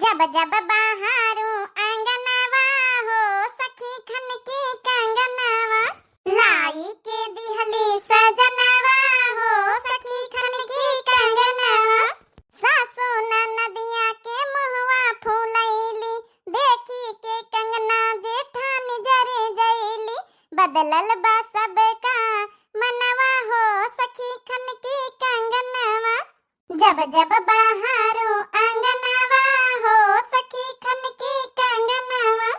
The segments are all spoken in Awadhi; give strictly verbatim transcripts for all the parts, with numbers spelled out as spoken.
जब जब बहारू अंगनवा हो सखी खनकी कंगनवा, लाई के दिहली सजनवा हो सखी खनकी कंगनवा। सासू ननदिया के मुहवा फुलैली, देखी के कंगना जेठान जरे जैली। बदलल बा सबका मनवा हो सखी खनकी कंगनवा। जब जब बहारू अंगनवा हो सखी खनकी कंगनवा।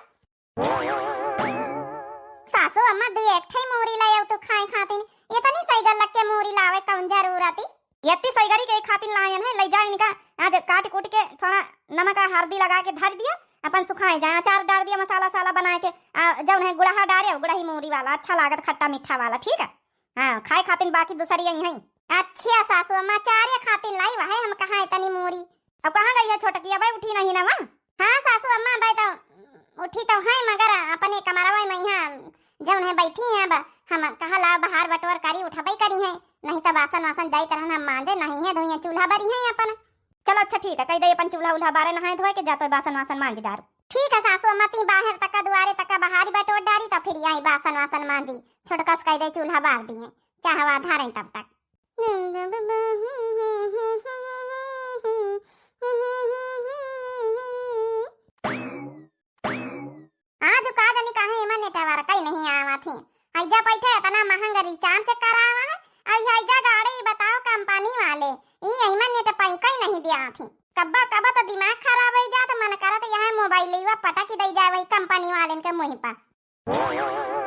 सासू अम्मा, दू एक ठे मूरी लायव तू खाए खातिन। इतनी सैगर लग के मूरी लावे कौन जरूरत ही? यत्ती सैगरी के खातिन लायन है, ले जा इनका। आज काट कूट के थोड़ा नमक आ हल्दी लगा के धर दिया, अपन सुखाए जाए, अचार डाल दिया, मसाला साला बनाए के, आ, जौन है गुड़हा डारे, गुड़ही मूरी वाला अच्छा लागत, खट्टा मीठा वाला, ठीक है। हाँ, खाए खातिन बाकी दूसरी यही है। अच्छा सासू अम्मा, अचारे खातिन लाई, वह हम कहाँ इतनी मूरी। अब कहाँ गई है छोटकी? अबे उठी नहीं ना वह? हाँ सासू अम्मा, अबे तो उठी तो है, मगर अपने कमरवा में यहाँ जौन है बैठी हैं। अब हम कहा लाओ बहार बटोर करी, उठबे करी हैं, नहीं तो बासन वासन जाइत रहन हम मांजे, नहीं है धोइए चूल्हा बरी है अपन। चलो अच्छा ठीक है, कह दे अपन चूल्हा उल्हा बारे, नहाए धोए के जा तो बासन वासन मांज डारो। ठीक है सासू अम्मा, ती बाहर तक दुआरे तक बहारी बटोर डारी, तो फिर आई बासन वासन मांजी, छोटका से कह दे चूल्हा बार दिए, चाहवा धारें तब तक। आज का जानी काहे एमा network ही नहीं आवत है। हैजा पैठे इतना महंग recharge करावा है, और हैजा गाड़ी बताओ कंपनी वाले, ई एमा net पैक ही नहीं दिया थी। कब्बा कब्बा तो दिमाग खराब हो जात, मन करत यहाँ मोबाइल लेवा पटक दे जाए वही कंपनी वाले के मुँह पर।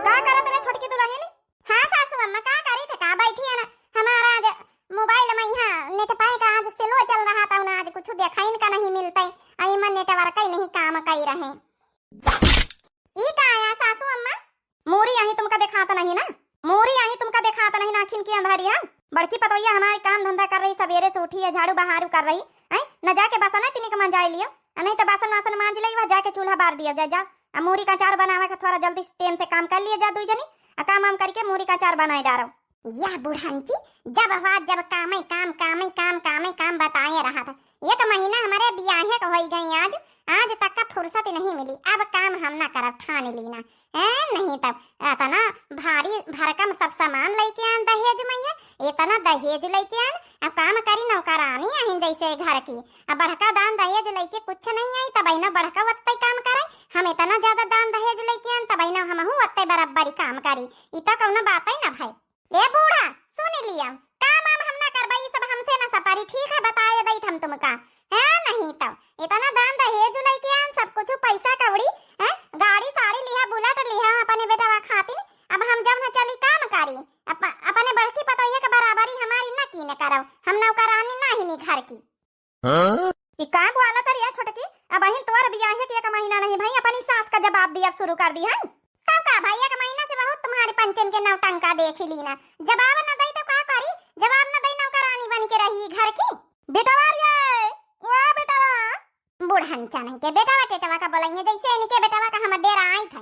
का करत रे छोटकी दुल्हन? हाँ सासू अम्मा, का करी थे, का बैठी है ना, हमारा आज मोबाइल में यहाँ net पैक आज slow चल रहा था ना, आज कुछ देखाइन का नहीं मिलता है, आई में network ही नहीं काम कई रहे। ई का आया सासू अम्मा? मूरी यही तुमका देखात नहीं ना, मूरी यही तुमका देखात नहीं ना, आँखिन की अंधारी है। बड़की पतोहिया हमारी काम धंधा कर रही, सवेरे से उठी है, झाड़ू बहारू कर रही है, न जाके बासन तिनिक मंजाए लियो, आ नहीं तो बासन वासन मांज ले, वह जाके चूल्हा बार दिया जा, जा। आ मूरी का अचार बनावे का थोड़ा जल्दी से time से काम कर लिया जा दुई जनी, आ काम वाम करके मूरी का अचार बनाए डारो। यह बुढ़ंची जब हुआ जब कामे काम, कामे काम, कामे काम बताए रहा था। एक महीना हमारे बियाहे का होई गई आज, आज तक का फुर्सत नहीं मिली। अब काम हम ना करब, ठान लीना। ए, नहीं तब इतना भारी भरकम सब सामान लेके आन दहेज में है, इतना दहेज लेके आन, अब काम करी नौकरानी आहिन जैसे घर की। अब बड़का दान दहेज लेके कुछ नहीं आई, तब ना बड़का वत्ते काम करे, हम इतना ज्यादा दान दहेज लेके आन, तब ना हमहू वत्ते बराबरी काम करी। ई तो कौनो बात ही ना भाई। ए बूढ़ा, सुन लिया, काम वाम हम ना करबा, ई सब हमसे ना सपारी, ठीक है, बताए दईत हम तुमका। है नहीं तो इतना दान दहेज लेके आन, सब कुछ पैसा कौड़ी, हैं, गाड़ी साड़ी लिहा, बुलेट लिहा अपने बेटवा खातिर। अब हम जब न चली काम करी, अप-, अपने बड़की पतोहिया के बराबरी हमारी ना कीने करब, हम नौकरानी ना ही नी घर की। हाँ? ई का बोला तरिया छोटकी, अबहिन तोर बियाहे के एक महीना नहीं भाई, अपनी सास का जवाब दिया शुरू कर दी है। तब का भाई, एक महीना से बहुत तुम्हारे पंचन के नौटंका देख ही ली ना, जवाब न दई तो का करी, जवाब न दई नौकरानी बन के रही घर की। बेटवा रे, ओ बेटवा। बुढ़न चाहे के बेटवा टेटवा का बोलाई है, जैसे इनके बेटवा का हम डेरा आई था।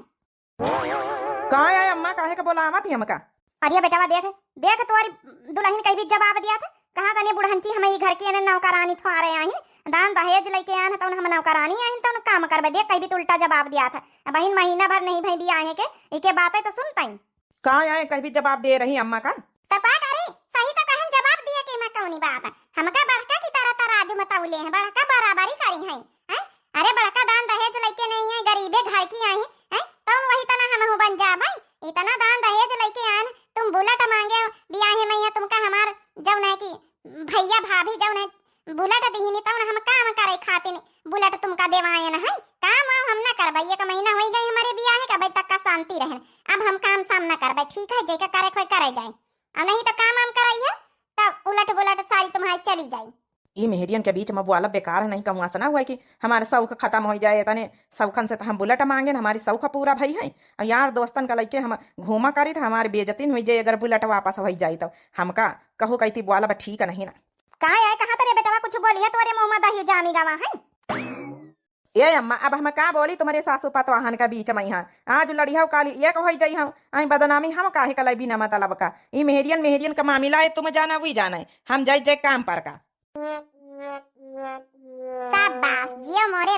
का है अम्मा, काहे के बोलावत ही हमका? अरे बेटवा देख, देख तोरी दुल्हन कहीं भी जवाब दिया था, कहा तने बुढ़ंची हम ई घर की एने नौकरानी थोरे आहिन, दान दहेज लेके आन तौन हम नौकरानी आहिन तौन काम करबे, देख कहीं भी उल्टा जवाब दिया था। अबहिन महीना भर नहीं भई बियाहे के, इके बातें तो सुनतई। का आए कहीं भी जवाब दे रही अम्मा का? तो का करे, सही तो कहन जवाब दिए के मैं कौनी बात, हमका बड़का की तरह तराजू में तौले हैं, बड़का बराबरी करी हैं। हैं? अरे बड़का दान दहेज लइके नहीं है, गरीबे घर की आई, हैं? तौन वही तना हमहू बन जाबै। इतना दान दहेज लइके आन, तुम बुलेट मांगे हो, बियाहे में है तुमका हमार जौन है कि भैया भाभी जौन है बुलेट दिहिनी, तौन हम काम करे खातिर बुलेट तुमका देवायन है। काम वाम हम ना करबै, एक महीना होई गई हमारे बियाहे का, अबै तक का शांति रहन। अब हम काम साम ना करबै, ठीक है, जेका करे खोई करे जाए, और नहीं तो काम वाम कराई है, तब उलट बुलट सारी तुम्हारी चली जाई। ई मेहरियन के बीच में बोलब बेकार है, नहीं कहूँ ऐसा ना हुआ कि हमारे शौक खत्म हो जाए, इतने शौकन से तो हम बुलेट मांगे न, हमारी शौक पूरा भई है। और यार दोस्तन का लइके हम घूमा करी तो हमारी बेइज्जती न हुई जाए, अगर बुलेट वापस हो जाए तो हमका कहू कहती बोलब ठीक नहीं ना। का है, कहाँ तरे बेटवा कुछ बोली है, तोरे मुँह में दही जामी गवा है। ए अम्मा, अब हम का बोली तुम्हारे सासू पतवाहन का बीच में यहाँ? आज लड़िया काली एक होई जाई हम, आई बदनामी हम काहे का लाई बिना मतलब का? ई मेहरियन, मेहरियन का मामला है, तुम जाना वही जाना है, हम जाई जाए काम पर का। शाबाश, जियो मोरे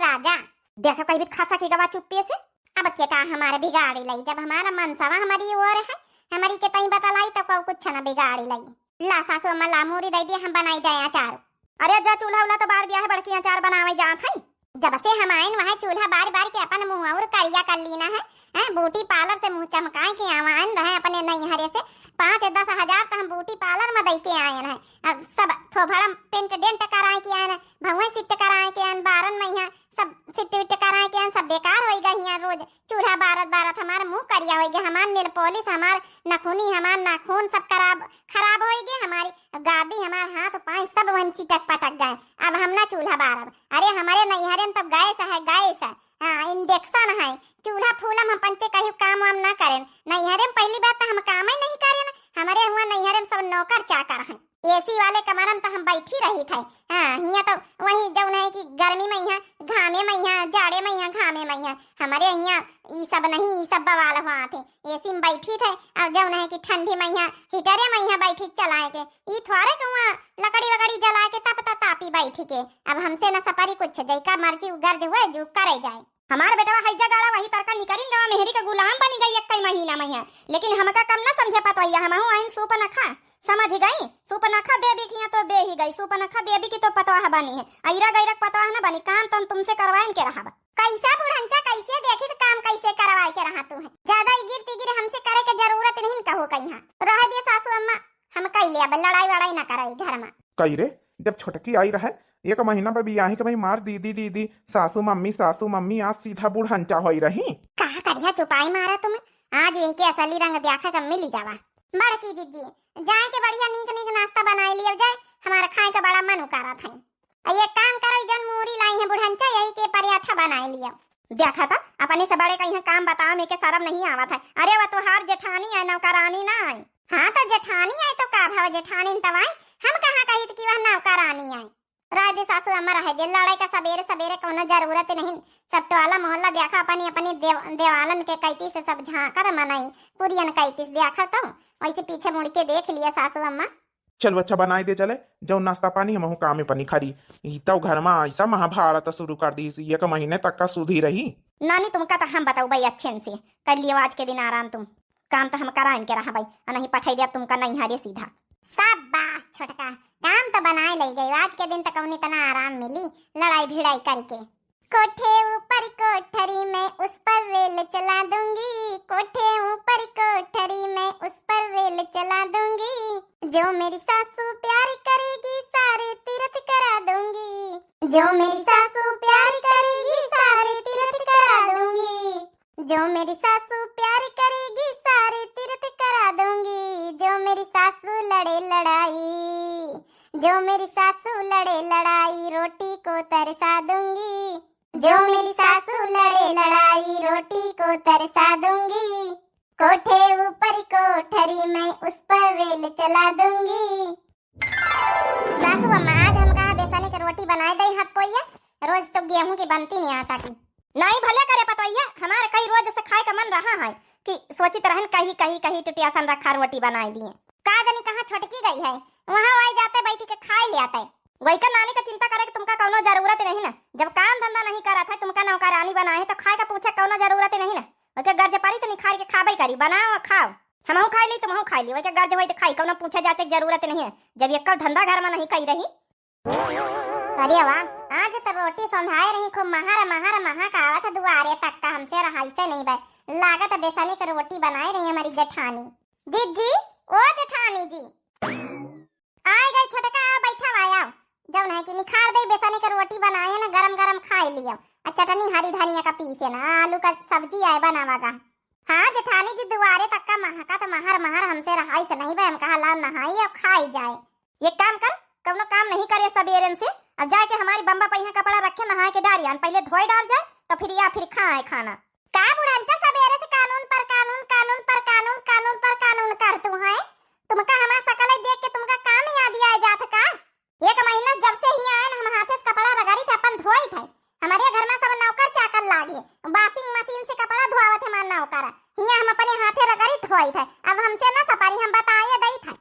देखो, कहीं भी खसा की गवा चुप्पे से। अब के का हमारे बिगाड़ी लई, जब हमारा मनसवा हमारी ओर है, हमारी के तई बतलाई तो को कुछ न बिगाड़ी लई। ला सासू अम्मा, ला मूरी दे दिया, हम बनाई जाए अचार। अरे जा, चूल्हा उल्हा तो बार दिया है, बड़की अचार बनावे जात है। जब से हम आइन वहाँ चूल्हा बार बार के अपन मुँह और करिया कर लीना है, हैं? ब्यूटी पार्लर से मुँह चमकाए के आवाइन रहे अपने नैहरे से, पाँच दस हजार तो हम ब्यूटी पार्लर में दई के आयन है। अब सब थोबड़ा पेंट डेंट कराए के आयन, भौए सिट कराए के आयन, बारन मैया सब सिट विट कराए के आयन, सब बेकार होई गई हियाँ। रोज चूल्हा बारत बारत हमार मुँह करिया होई गए, हमार नेल पॉलिश, हमार नखुनी, हमार नाखून सब खराब, खराब होई गए, हमारी गादी, हमार हाथ पाँव सब वहीं चिटक पटक गए। अब हम ना चूल्हा बारब। अरे हमारे नैहरे में तो गैस है, गैस है, हाँ, इंडक्शन है। चूल्हा फूलम हम पंचे कहीं काम वाम ना करें। नैहरे में पहली बात तो हम काम ही नहीं करें। हमारे हुआ नैहरे में सब नौकर चाकर हैं। एसी वाले कमरा में तो हम बैठी रही थे। हाँ, हियाँ तो वही जौन है कि गर्मी में यहाँ, घामे में यहाँ, जाड़े में यहाँ, घामे में यहाँ। हमारे यहाँ ई सब नहीं, ई सब बवाल हुआ थे। एसी में बैठी थे, अब जौन है कि ठंडी में यहाँ हीटरे में यहाँ बैठी चलाए के। ई थोड़े के हुआ लकड़ी वकड़ी जलाए के तप तप तापी बैठी के। अब हमसे न सपरी कुछ, जैका मर्जी गर्ज हुए जो करे जाए। हमार बेटवा हैजा गाड़ा वही तरका निकरिन गवा, मेहरी का गुलाम बनी गई एक कई महीना में है, लेकिन हमका कम न समझे पतवैया, हमहू आइन सूप न खा, समझ गई, सूप न खा देवी की तो बे ही गई, सूप न खा देवी की तो पतवाह बनी है, ऐरा गैरक पतवाह न बनी, काम तो हम तुमसे करवाइन के रहब। कैसा बुढ़ंचा, कैसे देखी तो काम कैसे करवाए के रहा तू है, ज्यादा इगिर तिगिर हमसे करे के जरूरत नहीं कहो कहीं। रह दे सासू अम्मा, हम कई ले अब लड़ाई वड़ाई न करे घर में। कई रे, जब छोटकी आई रहे, एक महीना पे बियाही के भाई मार दीदी दीदी, सासू मम्मी सासू मम्मी, आज सीधा बुढ़ंचा होई रही। कहा करिया चुपाई मारा तुम, आज यही के असली रंग देखा के मिली गवा। बड़की दीदी, जाए के बढ़िया नीक नीक नाश्ता बनाए लियो जाए, हमारा खाए का बड़ा मन उकारत है। आ ये काम करो, जन मूरी लाई है बुढ़ंचा, यही के पराठा बनाए लियो। देखा था, अपने से बड़े का यहाँ काम बताओ, में के शर्म नहीं आवत है। अरे वह तोहार जेठानी है, नौकरानी ना है। हाँ तो जेठानी है तो का भव, जेठानी न तवाई, हम कहाँ कही कि वह नौकरानी है। रह दे सासू अम्मा, रह दे, लड़ाई का सबेरे सबेरे कौनो जरूरत नहीं। सब टोला मोहल्ला देखा अपनी अपनी देव-, देवालन के कैती से सब झांकत मनई, पुरियन कैती से देखा तो वैसे पीछे मुड़ के देख लिया सासू अम्मा। चल बच्चा, बनाए दे चले, जौन नाश्ता पानी हमहू कामे पनी खरी। ई तो घर में ऐसा महाभारत शुरू कर दी, एक महीने तक का सुधी रही। नानी, तुमका तो हम बताऊ भाई अच्छे से, कर लियो आज के दिन आराम तुम। काम तो हम कराइन के रहा भाई, आ नहीं पठाई दे अब तुमका नहीं हरे सीधा। शाबाश छोटका, काम तो बनाए ले गई, आज के दिन तो कौन इतना आराम मिली लड़ाई भिड़ाई करके। कोठे ऊपर कोठरी में उस पर रेल चला दूंगी, कोठे ऊपर कोठरी में उस पर रेल चला दूंगी। जो मेरी सासू प्यार करेगी सारे तीर्थ करा दूंगी, जो मेरी सासू प्यार करेगी सारे तीर्थ करा दूंगी, जो मेरी सासू प्यार करेगी सारे तीर्थ करा दूंगी, जो मेरी सासू लड़े लड़ाई, जो मेरी सासू लड़े लड़ाई रोटी को तरसा दूंगी, जो मेरी सासू लड़े लड़ाई रोटी को तरसा दूंगी। कोठे ऊपर कोठरी में उस पर रेल चला दूंगी। सासू अम्मा, आज हम कहा बेसने के रोटी बनाए दई हाथ पोइया, रोज तो गेहूं की बनती नहीं आटा की। नहीं भले करे पतोइया, हमारे कई रोज से खाए का मन रहा है कि सोचित रहन कहीं कहीं कहीं टुटिया सन रखा रोटी बनाए दिए। का जानी कहाँ छटकी गई है, वहाँ आई जाते बैठ के खाए ले आते। वही का नानी का चिंता करे कि तुमका कौनो जरूरत नहीं ना, जब काम धंधा नहीं करत है, तुमका नौकरानी बनाए है तो खाए का पूछे कौनो जरूरत नहीं ना। ओके गर्ज पारी तो निखार के खाबे करी, बनाओ खाओ, हमहू खाई ली तुमहू खाई ली, वही के गर्ज होई तो खाई, कौनो पूछे जाचे के जरूरत नहीं है जब ये कल धंधा घर में नहीं कही रही। अरे वाह, आज तो रोटी संधाए रही, खूब महर महर महक आवत है दुआरे तक का, हमसे रहाई से नहीं बे। लागत बेसनी के रोटी बनाए रही हमारी जेठानी। जीजी, ओ जेठानी जी। आए गए छोटका, बैठा हुआ आओ। जौन है कि निखार दे बेसनी के रोटी बनाए ना, गरम गरम खाए लियो। आ चटनी हरी धनिया का पीसे ना, आलू का सब्जी आए बनावा गा। हाँ जेठानी जी, दुआरे तक का महका तो महर महर, हमसे रहाई से नहीं बे, हम कहा लाओ नहाई और खाई जाए। एक काम कर, कौनो काम नहीं करे सबेरन से, अब जाए के हमारी बम्बा पहिया कपड़ा रखे, नहाए के डारियान पहले धोए डाल जाए, तो फिर या फिर खाए खाना। का बुढ़ंचा सबेरे से कानून पर कानून, कानून पर कानून, कानून पर कानून कर तू है? तुमका हमार सकल देख के तुमका काम याद आ जात का? एक महीना जब से हियाँ आए न, हम हाथे से कपड़ा रगड़ी थे, अपन धोई थे। हमारे घर में सब नौकर चाकर लागे, washing machine से कपड़ा धोआवत है हमार नौकर। हियाँ हम अपने हाथे रगड़ी धोई थे, अब हमसे न सपारी, हम बताए दई थे।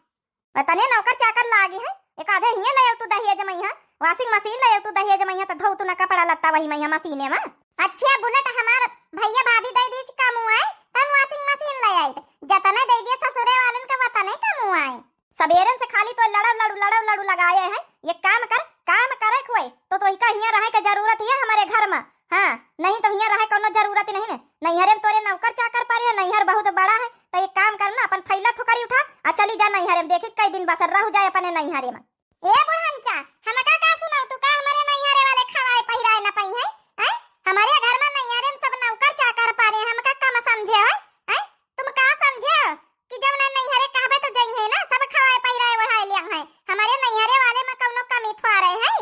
और तने नौकर चाकर लागे है, एक आधे हियाँ ले तू दहेज में यहाँ, washing machine ले तू दहेज में यहाँ, तो धो तू न कपड़ा लत्ता वही में यहाँ मशीने में। अच्छा, बुलेट हमार भैया भाभी दइ दिहिस कम हुआए, तन washing machine लइ आइत। जतने दइ दिहे ससुरे वालन के, वतने कम हुआए। सबेरन से खाली तो लड़व लड़ू, लड़व लड़ू लगाए हैं। एक काम कर, काम करे कोई तो, तोहिका हियाँ रहे के जरूरत है हमरे घर में। हाँ, नहीं तो हियाँ रहे कौनो जरूरत नहीं है। नैहरे में तोरे नौकर चाकर परे है, नैहर बहुत बड़ा है। तो एक काम कर ना, अपन थैला थुकरी उठा आ चली जा नैहरे में। देखी कई दिन बसर रहू जाए अपने नैहरे में। ए बुढ़नचा, हमका का सुनाउ तू, का हमरे नैहरे वाले खवाए पहिराए न पइहैं? हैं? हमरे घर में नैहरे में सब नौकर चाकर परे, हमका कम समझे हो? हैं? तुम का समझे हो कि जब न नैहरे कहबे तो जइहैं ना, सब खवाए पहिराए ओढ़ाए लियाहैं? हमरे नैहरे वाले में कौनो कमी थोड़े है।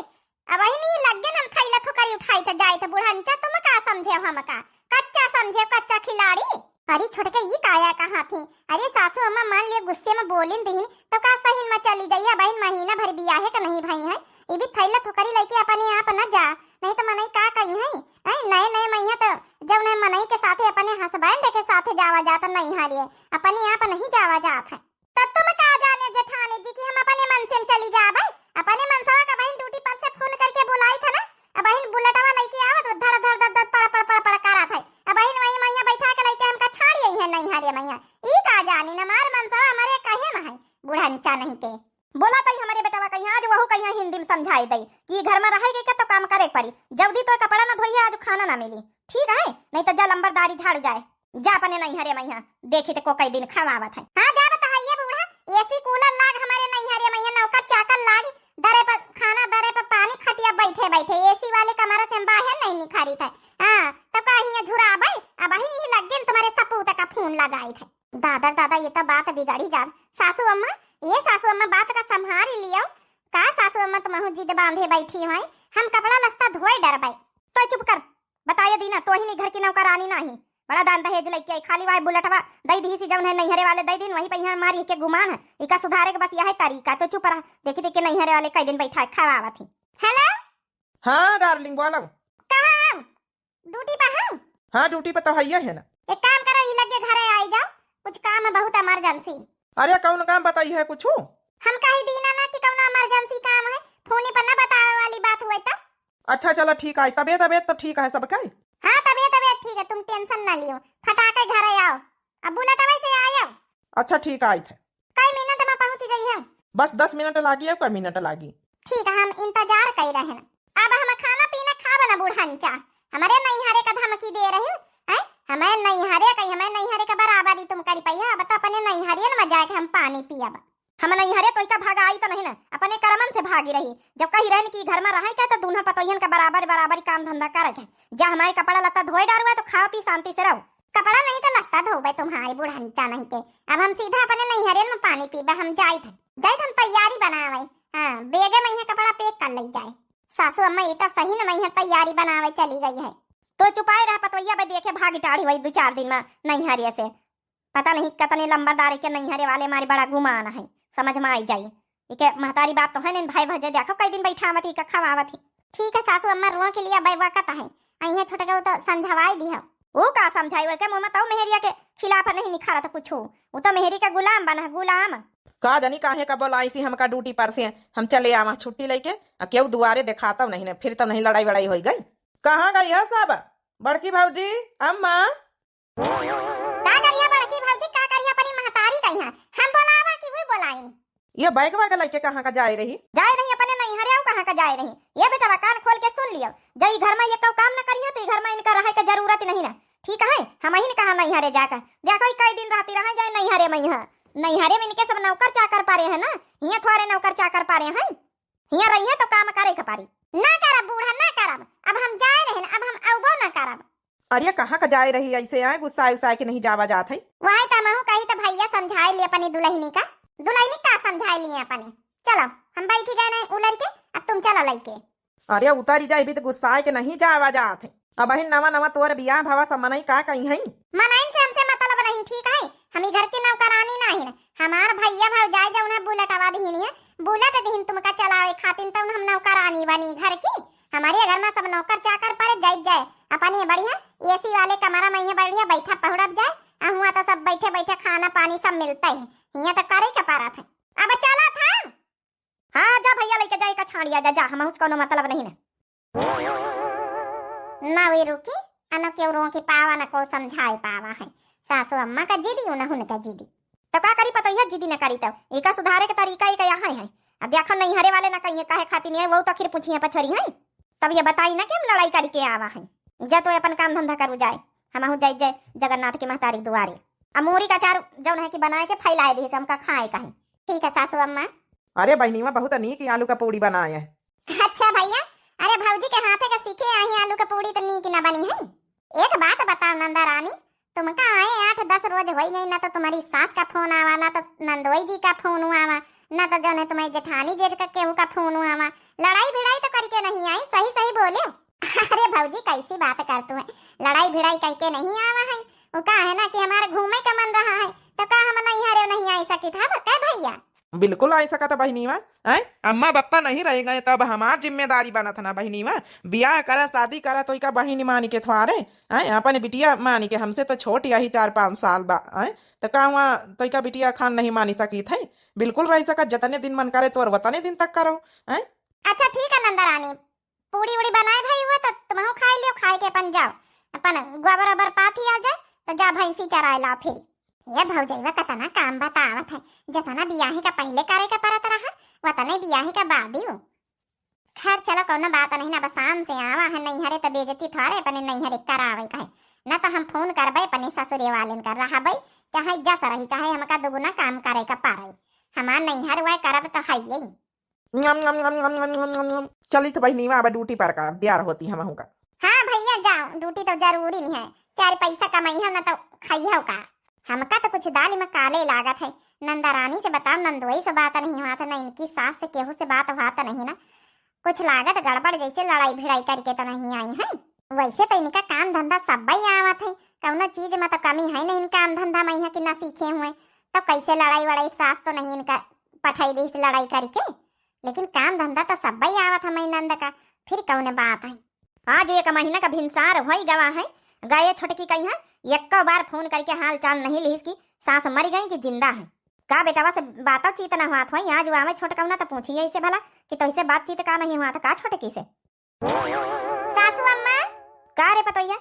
अबहिन ई लग्गे न हम थैला थुकरी उठाई थे जाई थे। बुढ़नचा, तुम का समझे हो हमका? कच्चा समझे हो, कच्चा खिलाड़ी। अरे छोटके, ई काया कहा थी? अरे सासू अम्मा मान लिए गुस्से में बोलिन दिहिन, तो का सहिन में चली जाइए? अबहिन महीना भर बियाहे का नहीं भई है, ई भी थैला थुकरी लइके अपने आप न जा, नहीं तो मनई का कही है? ऐ नए नए मइया तो जब नए मनई के साथे, अपने husband के साथे जावा जात नैहरे, अपने आप नहीं जावा जात है। तब तुम का जाने जेठानी जी कि हम अपने मन से चली जाबे, अपने मनसवा का बहिन duty पर से phone करके बुलाई था ना, अबहिन बुलेटवा लइके आवत, वो धड़ धड़ धड़ धड़ पड़ पड़ पड़ पड़ करत है। अबहिन वही मइया बैठा के लइके हमका छाड़ी आई है नैहरे मइया। ई का जानी न मार मनसवा हमरे कहे में है, बुढ़नचा नहीं के। बोला तई हमरे बेटवा कहिया आज वहू कहिया हिंदी में समझाई दई कि घर में रहे के तो काम करे के परी। जल्दी तो कपड़ा ना धोई है, आज खाना ना मिली, ठीक है? नहीं तो जा लंबरदारी झाड़ जाए। जा अपने नैहरे मइया, देखी तो को कई दिन खवावत है। हाँ, जा बता, ये बूढ़ा, AC cooler लाग हमरे नैहरे मइया, नौकर चाकर लाग, दरे पर खाना, दरे पर पानी, खटिया बैठे बैठे, AC वाले कमरा से हम बाहर नहीं निखारी थे। हाँ, तो कहिए झुराबे, अबहिन ही लग गेन तुम्हारे सपूत का phone लगाई थे। दादा, दादा, ये तो बात बिगड़ी जात। सासू अम्मा, ये सासू अम्मा, बात का संभारी लियो। का सासू अम्मा, तुमहू जिद बांधे बैठी हो, हम कपड़ा लस्ता धोए डरबे। तो चुप कर, बताए दीना, तोहिन घर की नौकरानी नाही। बड़ा दान दहेज लइके आई, खाली वाहे बुलेटवा दइ दिहिस, जौन है नैहरे वाले दइ दिन, वही पे यहाँ मारी के गुमान है। इका सुधारे के बस यह तरीका, तो चुप रह। देखी देखी नैहरे वाले कई दिन बैठा है, खवावत ही। Hello। हाँ darling, बोलो। कहाँ हम? Duty पे हम। हाँ, duty पे तो हइये है ना। एक काम करो, ही लगे घरे आई जाओ, कुछ काम है बहुत emergency। अरे कौन काम बताई है कुछ? हम कही दीना ना कि कौन emergency काम है, phone पर ना बतावे वाली बात हुए तो। अच्छा चलो ठीक है, तबीयत तबीयत तो ठीक है सबके? हाँ, तबीयत तबीयत ठीक है, तुम tension ना लियो, फटाके घरे आओ, अब बुलेटवे से आयो। अच्छा ठीक है, आई थे। कई मिनट में पहुँच जाई हम। बस दस मिनट लागी, अब कई मिनट लागी? ठीक है, हम इंतजार कई रहे हैं। अब हम खाना पीना खाब ना बुढ़नचा, हमरे नैहरे का धमकी दे रहे हैं। हमें नैहरे का, हमें नैहरे का बराबरी तुम करी पाई है, अब तो अपने नैहरियन में जाके हम पानी पियब। हम नैहरे तोइका भगाई तो नहीं ना, अपने करमन से भागी रही। जब कही रहन कि घर में रहे के तो दूल्हा पतोहियन का बराबर बराबरी काम धंधा करे के, जा हमारे कपड़ा लत्ता धोए डारुआ तो खाओ पी शांति से रहो। कपड़ा नहीं तो लत्ता धोबे तुम्हारी बुढ़नचा नहीं के। अब हम सीधा अपने नैहरे में पानी पीबे, हम जाइत है, जाइत हम तैयारी बनावे। हाँ, bag में यहाँ कपड़ा pack कर ले जाए। सासू अम्मा ये तो सही न मैं यहाँ तैयारी बनावे चली गई है। तो चुपाए रह पतोहिया बे, देखे भागी टाढ़ी वही दो चार दिन में नैहरे से। पता नहीं कतने लंबरदार के नैहरे वाले मारे बड़ा गुमान है, समझ में आई जाई। इके महतारी बाप तो है नहीं, भाई भजे देखो कई दिन बैठावत ही, का खवावत ही। ठीक है सासू अम्मा, रोआ के लिए अबै वकत है, अइहे छोटके वो तो समझवाई दी हो। वो का समझाई, वो के मुँह में तो मेहरिया के खिलाफ नहीं निखारत कुछ, वो तो मेहरी का गुलाम बना है, गुलाम। का जानी काहे का बोलाइसी हमका duty पर से, हम चले आवा छुट्टी लेके, आ केहू दुआरे देखाता नहीं न, फिर तो नहीं लड़ाई वड़ाई होई गई। कहाँ गई है सब बड़की भौजी, अम्मा? का करिया बड़की भौजी, का करिया अपनी महतारी कहिया? हम बोलावा कि वो बोलाइन? ये bag वैग लइके कहाँ का जाए रही? जाए रही अपने नैहरे, आऊ कहाँ का जाए रही? ये बेटवा कान खोल के सुन लियो, जब ई घर में ये कऊ काम न करियो तो ई घर में इनका रहे के जरूरत नहीं ना। ठीक है, हम ही ने कहा नैहरे जाकर। देखो ई कई दिन रहती रहे जाए नैहरे में, यहाँ नैहरे में इनके सब नौकर चाकर पारे हैं ना, हियाँ थोड़े नौकर चाकर पारे हैं। हियाँ रही है तो काम करे के पारी। ना करब बूढ़ा, ना करब, अब हम जाए रहे ना, अब हम अउबो ना करब। अरे कहाँ का जाए रही ऐसे आए गुस्साए उस्साए के नहीं जावा जात है। वही तो महू कही तो भैया समझाए लिए अपनी दुल्हनी का। दुल्हनी का समझाए लिए अपने। चलो हम बैठ गए नहीं उलर के, अब तुम चलो लइके। अरे उतारी जाए भी तो गुस्साए के नहीं जावा जात है। अब अहिन नवा नवा तोर बियाह भवा सब मनई का कही है? मनइन से हमसे मतलब नहीं, ठीक है? हम ई घर की नौकरानी नहीं है। हमार भैया भौजाई जौन है बुलेटवा दिहिन है, बुलेट दिहिन तुमका चलावे खातिर, तौन हम नौकरानी बनी घर की? हमारे घर में सब नौकर चाकर परे जाइत जाए, अपने बढ़िया AC वाले कमरा में यहाँ बढ़िया बैठा पहुड़ब जाए, आ हुआ तो सब बैठे बैठे खाना पानी सब मिलता है, हियाँ तो करे के परत है। अब चला था। हाँ जा भैया लइके जाए का छाड़िया जा, जा, हम उसको मतलब नहीं ना। ना वे रुकी, अन केहू रोकि पावा, न कोई समझाए पावा है। सासू अम्मा का जिदी, उनहुन का जिदी। तो का करी पतोहिया, जिदी न करी तो एका सुधारे के तरीका एक यहाँ है। अब देखो नैहरे वाले न कहिए काहे खातिर नहीं आई, वो तो आखिर पूछिए पछोरी है। तब ये बताई ना कि हम लड़ाई करके आवा है। जा तो अपन काम धंधा करू जाए, हमहू जाई जाए जगन्नाथ के महतारी दुआरे। अब मूरी का अचार जौन है कि बनाए के फैलाए दी, हमका खाए का है। ठीक है सासू अम्मा। अरे बहिनीवा, बहुत नीक आलू का पूड़ी बनाए है। अच्छा भैया, अरे भौजी के हाथे का सीखे आई आलू का पूड़ी तो नीक ना बनी है। एक बात बताओ नंदा रानी, तुमका आए आठ दस रोज होई गई, ना तो तुम्हारी सास का फोन आवा, ना तो नंदोई जी का फोन आवा, ना तो जौन है तुम्हारी जेठानी जेठ का केहू का फोन आवा। लड़ाई भिड़ाई तो करके नहीं आई, सही सही बोले। अरे भौजी कैसी बात करतू है, लड़ाई भिड़ाई करके नहीं आवा है। वो का है ना कि हमारे घूमे का मन रहा है, तो का हम नैहरे नहीं आई सकित हब का भैया? बिल्कुल आई सकत बहिनीवा। हैं? अम्मा बप्पा नहीं रह गए तब हमार जिम्मेदारी बनत ना बहिनीवा। बियाह करा, शादी करा तो इका बहिनी मानी के थ्वारे, हैं? अपन बिटिया मानी के, हमसे तो छोट यही चार पाँच साल बा, हैं? तो का हुआ तो इका बिटिया खान नहीं मानी सकित है? बिल्कुल रह सकत, जतने दिन मन करे तोर वतने दिन तक करो, हैं? अच्छा ठीक है नंदा रानी, पूड़ी उड़ी बनाए भई हुआ तो तुमहू खाई लियो, खाए के अपन जाओ, अपन गोबर ओबर पाथी आ जाए तो जा भैंसी चराए लाओ फिर। ये भौजैया कतना काम बतावत है, जतना बियाहे का पहिले करे के परत रहा, वतने बियाहे का बादियो। खैर चलो कौनो बात नहीं ना, बस शाम से आवा है नैहरे तो बेइज्जती थोड़े अपने नैहरे करावे का है, ना तो हम फोन करबे अपने ससुरे वालेन कर रहबे, चाहे जस रही चाहे हमका दुगुना काम करे का पड़े, हमार नैहर वह करब तो है यही। नम, नम, नम, नम, नम, नम, नम। चलित बहिनीवा, अब ड्यूटी पर का, बियार होती हमहू का। हाँ भैया जाओ, ड्यूटी तो जरूरी नहीं है, चार पैसा कमाई हो ना तो खाई हो का। हमका तो कुछ दाल में काले लागत है। नंदा रानी से बताओ, नंदोई से बात नहीं हुआ था, ना इनकी सास से केहू से बात हुआ था नहीं ना। कुछ लागत गड़बड़, जैसे लड़ाई भिड़ाई करके तो नहीं आई है। वैसे तो इनका काम धंधा सब ही आवत है, कौनो चीज में तो कमी है नहीं इनका काम धंधा में, यहाँ की ना सीखे हुए, तो कैसे लड़ाई वड़ाई, सास तो नहीं इनका पठाई दी इस लड़ाई करके। लेकिन काम धंधा तो सब्बई आवत है मई नंद का, फिर कौन बात है? आज एक महीना का भिनसार होई गवा है, गए छोटकी कहिया, एक्को बार फोन करके हाल चाल नहीं लिहिस कि सास मर गई कि जिंदा है। का बेटवा से बातचीत ना हुआ था? आज आवे छोटकौना तो पूछिए इसे भला कि तोहिसे बातचीत का नहीं हुआ था का छोटकी से? सासू अम्मा। का रे पतोहिया?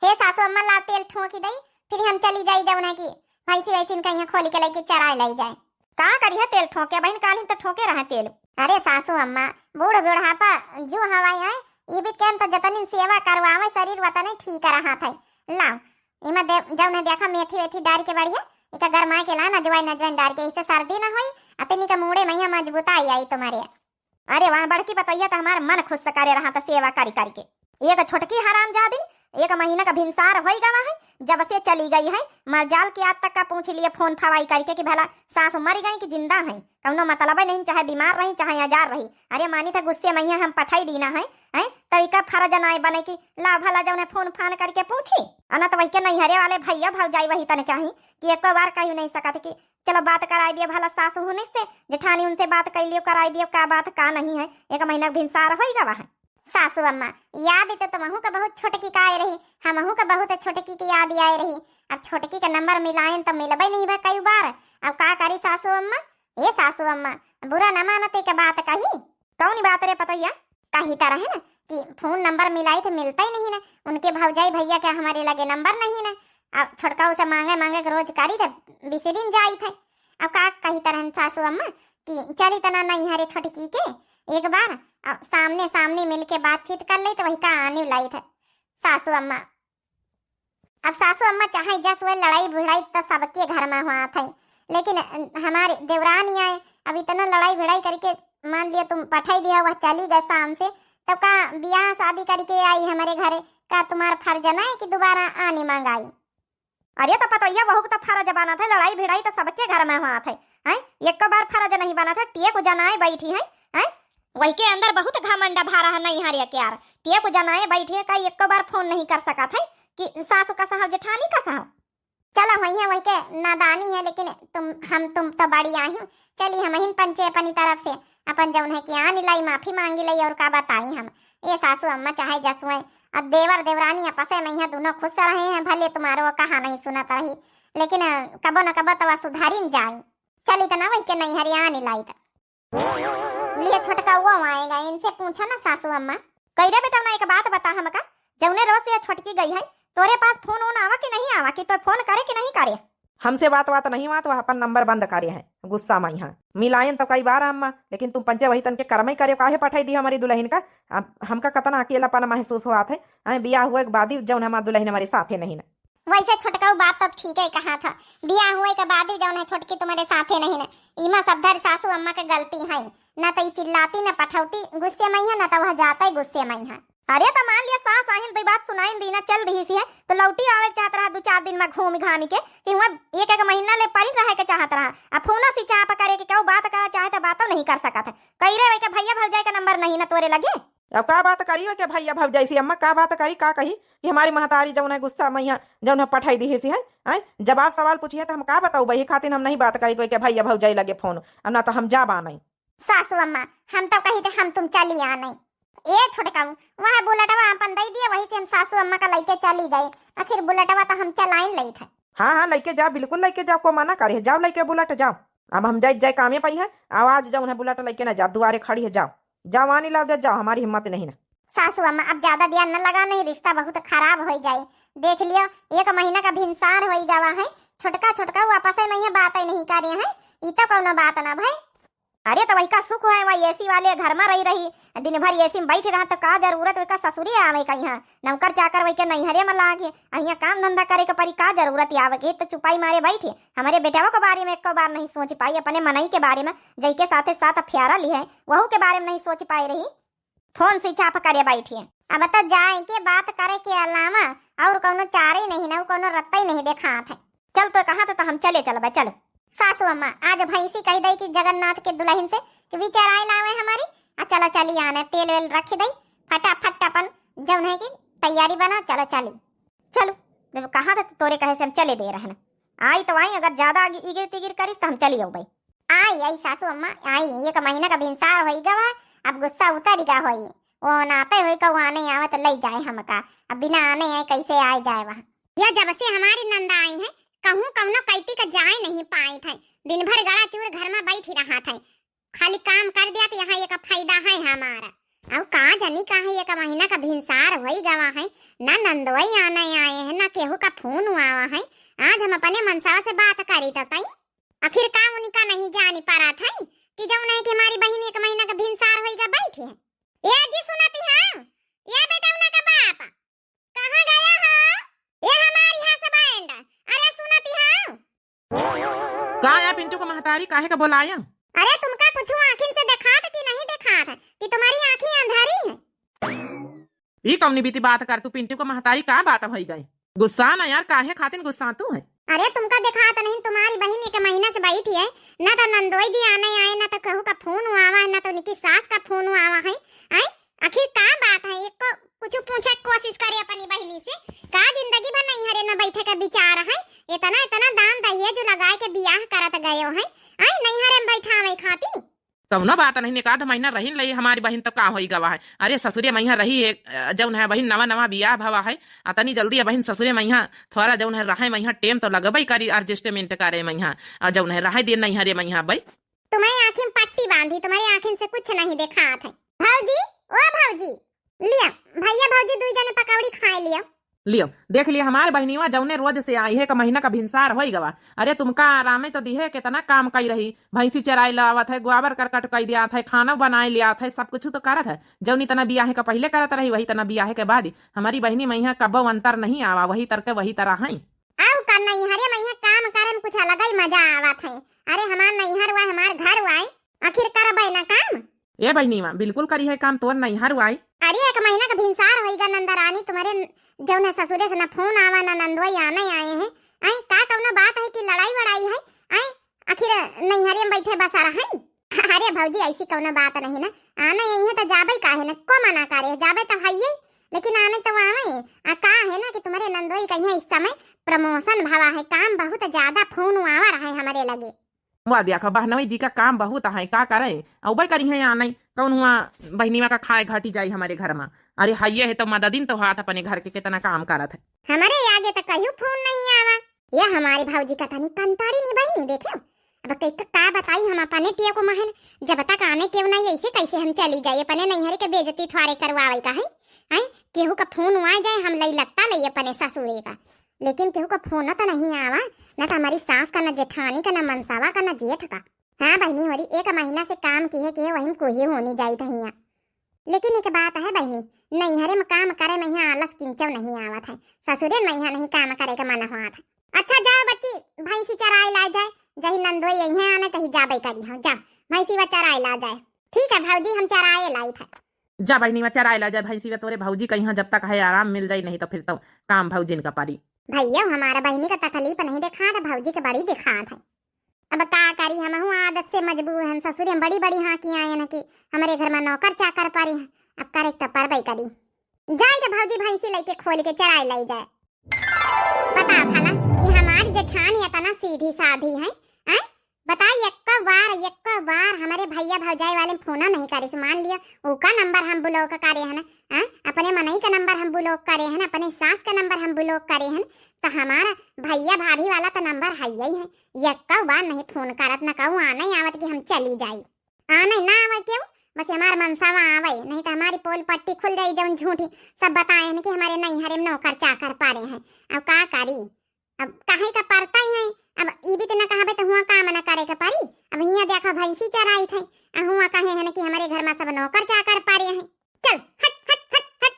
हे सासू अम्मा, ला तेल ठोंकी दई, फिर हम चली जाई जौन है कि भैंसी वैसिन कहीं खोली के लेके चराए लाई जाए। का करिहा तेल ठोंके बहिन, कालिन तो ठोंके रहा तेल। अरे सासू अम्मा, बूढ़ बुढ़ापा जो हवाई है, ये भी कहम तो जतनिन सेवा करवावे शरीर वतने ठीक रहा था। लाओ, इमा दे, जौन है देखा मेथी वेथी डार के बढ़िया, इका गरमाए के ला नजवाइन नजवाइन डार के, इससे सर्दी ना होई, अतनी का मूड़े मैया मजबूताई आई तुम्हारे। अरे वाह, बड़की पतोहिया तो हमार मन खुश करे रहा था सेवा करी करी के। एक छोटकी हरामजादिन, एक महीना का भिनसार होई गवा है, जब से चली गई है, मजाल के आज तक का पूछ लिए फोन फवाई करके कि भला सास मर गई कि जिंदा है, कौनो मतलब नहीं, चाहे बीमार रही चाहे आजार रही। अरे मानी था गुस्से में हम पठाई दीना है, हैं? तो इका फर्ज नाय बने कि ला भला जौन है फोन फान करके पूछी। अना तो वही के नैहरे वाले भैया भौजाई वही तन कहीं कि एको बार कही नहीं सकत कि चलो बात कराई दियो भला सासू होने से, जेठानी उनसे बात कर लियो, कराई दियो, का बात का नहीं है, एक महीना भिनसार होई गवा है। सासू अम्मा, याद तो तुमहू का बहुत छोटकी का आए रही, हमहू का बहुत छोटकी की याद आए रही। अब छोटकी का नंबर मिलायन तो मिलबे नहीं बा कई बार। अब का करी सासू अम्मा? ए सासू अम्मा, बुरा न मानते के बात कही। कौन बात रे पतोहिया? कही तो रहे ना कि फोन नंबर मिलाई तो मिलता ही नहीं ना, उनके भौजाई भैया के हमारे लगे नंबर नहीं ना। अब छोटका उसे मांगे मांगे के रोज करी तो बिसरिन जाई थे। अब का कही तरहन सासू अम्मा कि चली तना नहीं हरे छोटकी के एक बार, अब सामने सामने मिलके बातचीत कर ले तो वही का आने लाई थे सासू अम्मा। अब सासू अम्मा चाहे जस हुए लड़ाई भिड़ाई तो सबके घर में हुआ थे, लेकिन हमारे देवरानी आए, अब इतना लड़ाई भिड़ाई करके मान लिया तुम पठाई दिया, वह चली गए शाम से, तब का ब्याह शादी करके आई हमारे घरे, का तुम्हारा फर्ज नहीं कि दोबारा आने मांगाई? अरे तो पतोहिया, वहू के तो फर्ज बनत है, लड़ाई भिड़ाई तो सबके घर में होत है, हैं? एको बार फर्ज नहीं बनत है, टेक जनाए बैठी है, हैं? वही के अंदर बहुत घमंड भरा है, नहीं हरे के यार, टेक जनाए बैठी है, का एको बार फोन नहीं कर सकत है कि सासू का साहब जेठानी का साहब? चलो वही है, वही के नादानी है, लेकिन तुम, हम तुम तो बड़ी आई हो, चली हम ही पंचे अपनी तरफ से अपन जौन है कि आन लाई माफी मांगी लाई, और का बताई हम। ये सासू अम्मा चाहे जसुए, अब देवर देवरानी आपसे में यहाँ दोनों खुश रहे हैं, भले तुम्हारो कहा नहीं सुनत रही, लेकिन अ, कबो न कबो तो वह सुधारिन जाई। चली तो ना वही के नहीं हरियाणी लाई तो। लिए छोटका वो आएगा, इनसे पूछो ना सासू अम्मा। कही रे बेटा ना एक बात बता हमका, जौने रोज से ये छोटकी गई है, तोरे पास फोन ओन आवा कि नहीं आवा, कि तो फोन करे कि नहीं करे? हमसे बात वात नहीं हुआ तो वह अपन नंबर बंद करे है। गुस्सा मइहाँ मिलायन तो कई बार अम्मा, लेकिन तुम पंचे वही तन के करमई करे, काहे पठाई दी हमारी दुलहिन का? अब हमका कतना अकेलापन महसूस होत है। अरे बियाह हुए के बाद ही जौन हमार दुलहिन हमारे साथे नहीं ना। वैसे छोटकऊ बात तब ठीक है कहा था, बियाह हुए के बाद ही जौन है छोटकी तुम्हारे साथे नहीं ना। इमा सब धर सासू अम्मा के गलती है, ना तो ई चिल्लाती ना पठौती गुस्से मइहाँ, ना तो वह जाता ही गुस्से मइहाँ। अरे तो मान लिया सास आहिन, दुई बात सुनाइन दीना, चल दिहिसी है, तो लौटी आवे के चाहत रहा दू चार दिन में घूम घामी के, कि हुआ एक एक महीना ले परी रहे के चाहत रहा। अब फोनो से चाप करे के केहू बात करा चाहे तो बातो नहीं कर सकत है। कई रे वही के भैया भौजाई का नंबर नहीं ना तोरे लगे। अब का बात करी वही के भैया भौजाई से अम्मा, का बात करी, का कही कि हमारी महतारी जौन है गुस्सा मइहाँ जौन है पठाई दिहिसी है, आय जवाब सवाल पूछिए तो हम का बताऊ, वही खातिर हम नहीं बात करी तो वही के भैया भौजाई लगे फोन, अब ना तो हम जा बानई। सासू अम्मा, हम तो कही थे हम तुम चली आनई। ए छोटकऊ, वह बुलेटवा अपन दई दिए, वही से हम सासू अम्मा का लइके चली जाई। आखिर बुलेटवा तो हम चलाइन लई थे। हाँ, हाँ, लइके जाओ, बिल्कुल लइके जाओ, को मना करे, जाओ लइके बुलेट जाओ। अब हम जाए, जाए कामे पाई है, आवाज जौन है बुलेट लइके ना जाओ, दुआरे खड़ी है, जाओ, जाओ आनी लाओ दे, जाओ, हमारी हिम्मत नहीं ना। सासू अम्मा, अब ज्यादा दिया न लगा, नहीं रिश्ता बहुत खराब होई जाई। देख लियो, एक महीना का भिनसार होई गवा है, छोटका छोटका वो आपस में ये बात ही नहीं करे हैं, ई तो कौनो बात ना भाई। अरे तो वही का सुख है, वही एसी वाले घर में रही रही, दिन भर एसी में बैठी रहा, तो का जरूरत वही का ससुरे आवे का यहाँ? नौकर चाकर वही के नैहरे में लागे, अहिया काम धंधा करे के परी, का जरूरत आवे के? तो चुपाई मारे बैठे, हमारे बेटवा के बारे में एको बार नहीं सोच पाई, अपने मनई के बारे में, जई के साथे साथ प्यारा ली है, वहू के बारे में नहीं सोच पाए रही। फोन switch off करे बैठिए। अब तो जाए के बात करे के अलावा और कौनो चारे नहीं ना, कौनो रत्ता ही नहीं देखात है। चल तो कहा तो, तो हम चले चलबे, चलो। सासू अम्मा, आज भैंसी कह दई कि जगन्नाथ के दुल्हन से कि विचाराए लावे हमारी, आ चलो चली आने, तेल वेल रख दई, फटाफट अपन जौन है कि तैयारी बनाओ, चलो चली। चलो, जब कहा था तो तोरे कहे से हम चले दे रहन। आई तो आई, अगर ज्यादा आगे इगिर तिगिर करिस तो हम चली आऊ भाई। आई, आई सासू अम्मा, आई, एक महीना का भिनसार होई गवा, अब गुस्सा उतरी गा होई। वो नाते होई कहू आने आवे तो लई जाए हमका, अब बिना आने आए कैसे आए जाए वहाँ। या जब से हमारी नंदा आई है, कहूँ कौनो कैती का जाए नहीं पाए थे, दिन भर गड़ा चूर घर में बैठी रहा थे, खाली काम कर दिया तो यहाँ एक फायदा है हमारा। अब का जानी काहे एक महीना का भिनसार होई गवा है, ना नंदोई आने आए हैं, ना केहू का फोन आवा है। आज हम अपने मनसावा से बात करी तो तई आखिर का उनका नहीं जानी पारा था कि जौन है कि हमारी बहिन एक महीना का भिनसार होइगा बैठी है। ए जी सुनती हाँ, ए बेटा उना का बाप, कहाँ गया हो? ए हमारी husband, अरे सुनती हाँ। का या पिंटू का महतारी काहे का बोलाया? अरे तुमका कुछ आँखिन से देखात कि नहीं देखात कि तुम्हारी आँखी अंधारी है? ई कौनी बीती बात कर तू, पिंटू का महतारी का बात भई गई? गुस्सा ना यार, काहे खातिन गुस्सा तू है? अरे तुमका देखात नहीं, तुम्हारी बहिन एक महीना से बैठी है, ना तो नंदोई जी आने आए, ना तो केहू का फोन आवा है, ना तो उनकी सास का फोन आवा है। आए, आखिर का बात है? एक को कुछ पूछे के कोशिश करे अपनी बहिनी से, का जिंदगी भर नैहरे में बैठे का विचार है? इतना इतना दान दहेज लगाए के बियाह करत गयो है, आए नैहरे में बैठावे खातिर। कौनो बात नहीं, एक आध महीना रहिन लई हमारी बहिन तो का होई गवा है। अरे ससुरे मइहाँ रही है, अ, जौन है बहिन नवा नवा बियाह भवा है, अतनी जल्दी बहिन ससुरे मइहाँ थोड़ा जौन है रहे मइहाँ टेम तो लगबई करी, adjustment करे मइहाँ, अ, जौन है रहे दे नैहरे मइहाँ बई। तुम्हारी आँखिन पट्टी बांधी, तुम्हारी आँखिन से कुछ नहीं देखात है। भौजी, ओ भौजी, लिया भैया भौजी दुई जने पकौड़ी खाए लिया। लियो, देख लिया हमार बहिनीवा जौने रोज से आई है, एक महीना का भिनसार होई गवा। अरे तुमका आरामे तो दिहे, कितना काम कई रही, भैंसी चराई लावत है, गोबर करकट कई दियात है, खाना बनाए लियात है, सब कुछ तो करत है। जौन इतना बियाहे का पहिले करत रही, वही इतना बियाहे के बाद ही हमारी बहिनी मइहाँ कब्बो अंतर नहीं आवा, वही तरह के वही तरह है। आउ का नैहरे मइहाँ काम करे में कुछ अलग ही मजा आवत है। अरे हमार नैहर हुआ, हमार घर हुआ है, आखिर करबे ना काम। ए बहिनीवा, बिल्कुल करी है काम, तोर नैहर हुआ है। अरे एक महीना का भिनसार होई गा नंदरानी, तुम्हारे जौन है ससुरे से ना फोन आवा ना नंदोई आने आए हैं। आई का कौनो बात है कि लड़ाई वड़ाई है? आई आखिर नैहरे में बैठे बसा रहे। अरे भौजी ऐसी कौनो बात नहीं ना, आने यही है तो जाबे काहे ना, को मना करे, जाबे तो है ही, लेकिन आने तो आवे। आ का है ना कि तुम्हारे नंदोई कहीं इस समय promotion भवा है, काम बहुत ज्यादा फोन आवा रहे हमारे लगे। वाह, देखा, बहनोई जी का काम बहुत है, का करे, अउबे करी है या नहीं, कौन हुआ बहनिया का खाए घटी जाई हमारे घर में। अरे, हइये है तो मददिन तो हाथ अपने घर के कितना काम करत है। हमारे आगे तो कहियो फोन नहीं आवा। ये हमारे भौजी का तनी कंटारी नहीं बहनी, देखियो। अब कई का, का बताई हम अपने टियो को महन, जब तक आने टियो नहीं, ऐसे कैसे हम चली जाए, अपने नैहरे के बेइज्जती थोड़े करवावे का है। हैं? केहू का फोन आ जाए, हम लई लत्ता लई अपने ससुरे का, लेकिन केहू का फोन तो नहीं आवा, ना तो हमारी सास का, ना जेठानी का, ना मनसावा का, ना जेठ का। हाँ बहिनी, हमारी एक महीना से काम किहे किहे वही में कोहे होनी जाइत है हियाँ। लेकिन एक बात है बहिनी, नैहरे में काम करे में यहाँ आलस किंचव नहीं आवत है, ससुरे में यहाँ नहीं काम करे का मन होत है। अच्छा जाओ बच्ची, भैंसी चराए ला जाए, जही नंदोई यहीं आने तही जाबे करी हम, जा भैंसी वा चराए ला जाए। ठीक है भौजी, हम चराए लाई था। जा बहिनी, वा चराए ला जाए भैंसी वा, तोरे भौजी का यहाँ जब तक है आराम मिल जाई, नहीं तो फिर तो काम भौजिन का परी। भैया हमारा बहिनी का तकलीफ नहीं दिखात, भौजी के बड़ी दिखात है। अब का करी, हमहू आदत से मजबूर हन, ससुरे में बड़ी बड़ी हाँकी आयन कि हमरे घर में नौकर चाकर परी हैं, अब करे तो परबे करी। जाई तो भौजी भैंसी लेके खोल के चराए लाई जाए। बता भला, ये हमारी जेठानी इतना सीधी साधी है, हैं? बता, एक बार, एक बार हमारे भैया भौजाई वाले में फोन नहीं करिस, मान लिया, ओका नंबर हम ब्लॉक करे हन, हैं? अपने मनई का नंबर हम ब्लॉक करे हन, अपने सास का नंबर हम ब्लॉक करे हन, तो हमारा भैया भाभी वाला तो नंबर है ही है, एक बार नहीं फोन करत, न कहूँ आने आवत कि हम चली जाई। आने ना आवे क्यों, बस हमार मनसावा आवे, नहीं तो हमारी पोल पट्टी खुल जाई, जौन झूठी सब बताए हैं कि हमारे नैहरे में नौकर चाकर पारे हैं। अब का करी, अब कहे का पड़ता ही है। अब ई भी तो न कहबे तो हुआ काम न करे के पड़ी। अब हियाँ देखो भैंसी चराई थे, आ हुआ कहे हैं कि हमारे घर में सब नौकर चाकर पारे हैं। चल हट हट हट हट।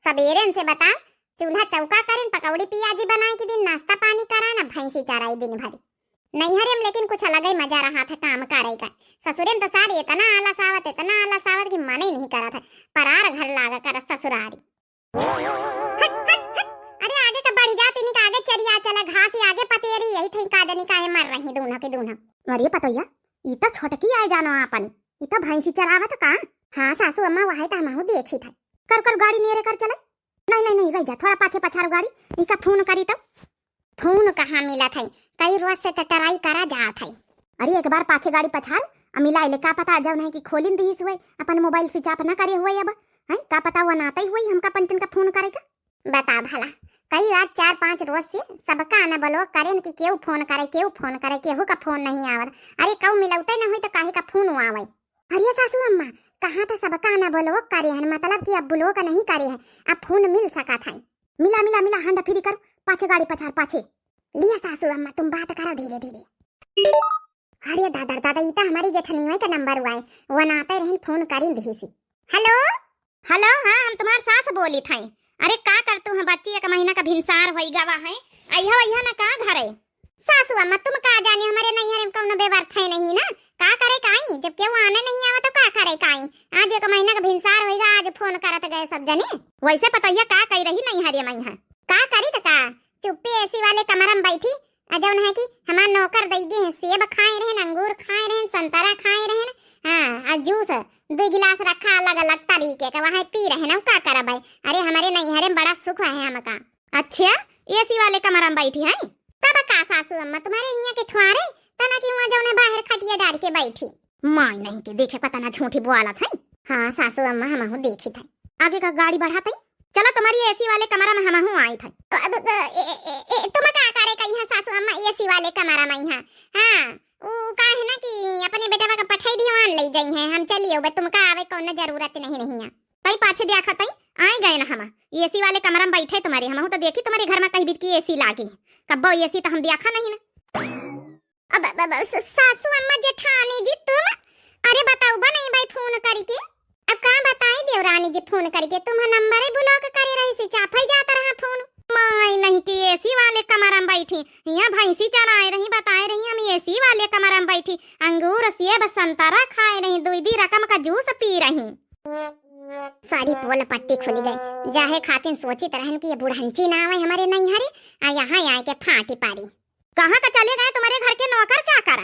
सबेरे से बताओ, चूल्हा चौका करेन, पकौड़ी पियाजी बनाए के दिन, नाश्ता पानी कराए, ना भैंसी चराई दिन भरी। नैहरे में लेकिन कुछ अलग ही मजा रहा था काम करे का। ससुरे में तो सारी इतना आलस आवत, इतना आलस आवत कि मन ही नहीं करा था। परार घर लागा कर ससुरारी। हट हट हट। अरे आगे का बढ़ जा, तिनी का आगे चरिया चला, घास ही आगे पतेरी, यही ठई का जनी काहे मर रही दूनो के दूनो। अरे पतोहिया, ई तो छोटकी आए जानो आपन, ई तो भैंसी चरावत का। हाँ सासू अम्मा, वही तो हमहू देखी था। कर कर गाड़ी नेरे कर चले। नहीं नहीं नहीं, रह जा, थोड़ा पाछे पछारू गाड़ी, इका फोन करी तो। फोन कहाँ मिलत है, कई रोज से तो ट्राई करा जात है। अरे एक बार पाछे गाड़ी पछारू, आ मिला ले, का पता जौन है कि खोलिन दीस हुए, अपन मोबाइल स्विच ऑफ ना करे हुए अब, हैं? का पता वो नाते हुए हमका पंचन का फोन करे का। बता भला, कई आज चार पाँच रोज से सबका न ब्लॉक करेन कि केहू फोन करे, केहू फोन करे, केहू का फोन नहीं आवत। अरे कऊ मिलौते न हुई तो काहे का फोन आवे? अरे सासू अम्मा, कहाँ तो सबका न ब्लॉक करे हन, मतलब कि अब ब्लॉक नहीं करे हैं, अब फोन मिल सकत है। मिला मिला मिला, हंड फ्री करो, पाछे गाड़ी पछार पाछे। लिया सासू अम्मा, तुम बात करो धीरे धीरे। अरे दादा दादा, ई तो हमारी जेठनिया का नंबर हुआ है, वो नाते रहन फोन करिन दीसी। हेलो। हेलो, हाँ, हम तुम्हार सास बोली थे। अरे का करतू है बच्ची, एक महीना का भिनसार होई गवा है, अइहो अइहो ना का घरे। सासू अम्मा, तुम का जाने, हमारे नैहरे में कौनो व्यवस्था ही नहीं ना, का करे काई, जब केहू आने नहीं आवा तो का करे काई। आज एक महीना का भिनसार होई गा, आज फोन करत गए सब जने। वैसे पतोहिया का कही रही नैहरे में, यहाँ का करी तो का, चुप्पे एसी वाले कमरा में बैठी, आ जौन है कि हमार नौकर दई गे हैं, सेब खाए रहन, अंगूर खाए रहन, संतरा खाए रहन, हाँ, आ जूस दो गिलास रखा अलग अलग तरीके का, वहाँ पी रहन, अब का करब है? अरे हमारे नैहरे में बड़ा सुख है हमका। अच्छा, एसी वाले कमरा में बैठी हैं? तब का सासू अम्मा, तुम्हारे हियाँ के थ्वारे, तना कि वहाँ जौन है बाहर खटिया डाल के बैठी। माई नहीं के देखे पता ना झूठी बोलत है। हाँ सासू अम्मा, हमहू देखी थे। आगे का गाड़ी बढ़ाते, चलो तुम्हारी एसी वाले कमरा में हमहू आई थे। अब, अब, ए, ए, ए, ए, तुम का करे का यहाँ सासू अम्मा एसी वाले कमरा में यहाँ? हाँ, वो का है ना कि अपने बेटवा का पठाई दियो, आन ले जाई हैं, हम चलिए, बस तुमका आवे कौनो जरूरत नहीं, नहीं है। तई पाछे देखा तई, आई गए ना हम, एसी वाले कमरा में बैठे तुम्हारे, हमहू तो देखी तुम्हारे घर में कहीं बीत की एसी लागी, कब्बो एसी तो हम देखा नहीं ना। अब, अब, अब, स-, सासू अम्मा जेठानी जी तुम, अरे बताओ बा नहीं भाई फोन करके, अब का बताई देवरानी जी फोन करके, तुम नंबर ही ब्लॉक करे रही, स्विच ऑफ ही जाता रहा फोन। माई नहीं कि एसी वाले कमरा में बैठी, यहाँ भैंसी चराए रही, बताए रही हम एसी वाले कमरा में बैठी, अंगूर सेब संतरा खाए रही, दुई दी रकम का जूस पी रही। सारी पोल पट्टी खुल गई, जाहे खातिन सोचित रहन कि ये बुढ़ंची ना आवे हमारे नैहरे, आ यहाँ आए के फाटी पारी। कहाँ का चले गए तुम्हारे घर के नौकर चाकर?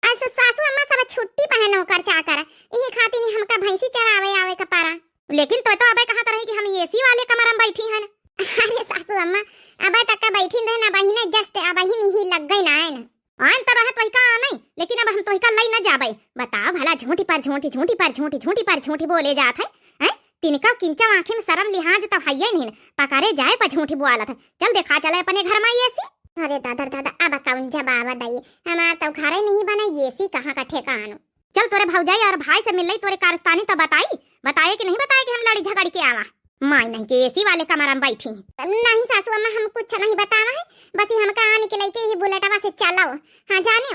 अस सासू अम्मा सब छुट्टी पे है नौकर चाकर, यही खातिर हमका भैंसी चरावे आवे का पड़ा। लेकिन तो, तो अबे कहत रही कि हम एसी वाले कमरा में बैठी हन। अरे सासू अम्मा, अबे तक का बैठी रहे ना बहिने, just अबहिन ही लग गई ना आयन। आन तो रहत वही का नहीं, लेकिन अब हम तोहिका लई न जाबे। बताओ भला, झूठी पर झूठी, झूठी पर झूठी, झूठी पर झूठी बोले जात है, हैं? तिनका किंचा आँखी में शर्म लिहाज तो हइये नहीं, पकड़े जाए पर झूठी बोलत है। चल देखा चले अपने घर में एसी। अरे दादा रे दादा, अब कौन जवाब दई, हमार तो घरे नहीं बना, एसी कहाँ का ठेकानो। चल तोरे भौजाई और भाई से मिल लई, तोरे कारस्तानी तो बताई, बताए कि नहीं बताए कि हम लड़ी झगड़ के आवा। माई नहीं के एसी वाले कमरा में बैठी। नहीं सासू अम्मा, हम कुछ नहीं बतावा है, बस ये हमका आने के लइके ही बुलेटवा से चलो। हाँ जाने,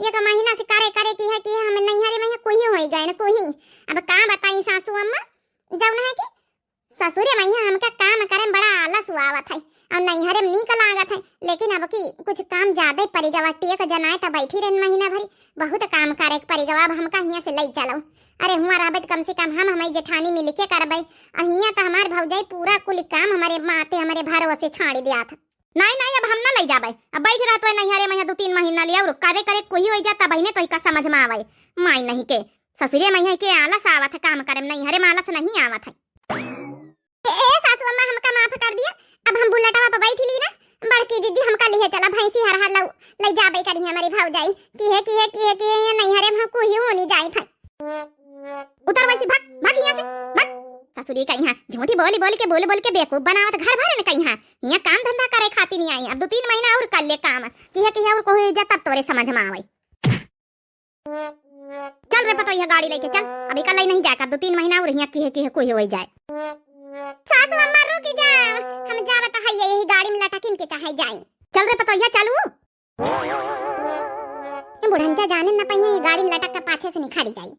एक महीना से करे करे की है कि हम नैहरे में यहाँ कोई होई गए न कोई। अब का बताई सासू अम्मा, जौन है कि ससुरे में यहाँ हमका काम करे में बड़ा आलस आवत है और नैहरे में नीक लागत है, लेकिन अब की कुछ काम ज्यादा ही पड़ी गवा। टेक जनाए त बैठी रहन महीना भरी, बहुत काम करे के पड़ी गवा। अब हमका हियाँ से लई चलो। अरे हुआँ रहबे त कम से कम हम हमारी जेठानी मिल के करबे, और हियाँ त हमार भौजाई पूरा कुल काम हमारे माथे हमारे भरोसे छाड़ी दिया था। नहीं नहीं, अब हम ना लई जाबे, अब बैठ रहत है नैहरे में यहाँ दो तीन महीना लिया और करे करे कोई हो जा, तब ही ने तो इका समझ में आवे। माई नहीं के ससुरे में यहाँ के आलस आवत है काम करे में, नैहरे में आलस नहीं आवत है। ए, ए सासू अम्मा, हमका माफ कर दिया, अब हम बुलेटवा पर बैठ ली ना, बड़की दीदी हमका लिहे चला भैंसी हर हर लऊ लई जाबे करी हमारी भौजाई। किहे किहे किहे किहे ये नैहरे में कोई हो नहीं जाई था। उतर वैसी, भाग भाग यहाँ से, भाग। ससुरी का यहाँ झूठी बोली बोली के, बोली बोली के बेवकूफ बनावत घर भरे न कहीं। यहाँ काम धंधा करे खातिर नहीं आई, अब दो तीन महीना और कर ले काम, किहे किहे और कोई इज्जत तब तोरे समझ में आवे। चल रे पतोहिया, गाड़ी लेके चल, अभी कल नहीं जाए, अब दो तीन महीना और यहाँ किहे किहे कोई हो जाए। सासू अम्मा रुकी जा, हम जावत है यही गाड़ी में लटकिन के चाहे जाए। चल रे पतोहिया चलू। ये बुढ़ंचा जाने न पाइए, ये गाड़ी में लटक के पाछे से निखारी जाई।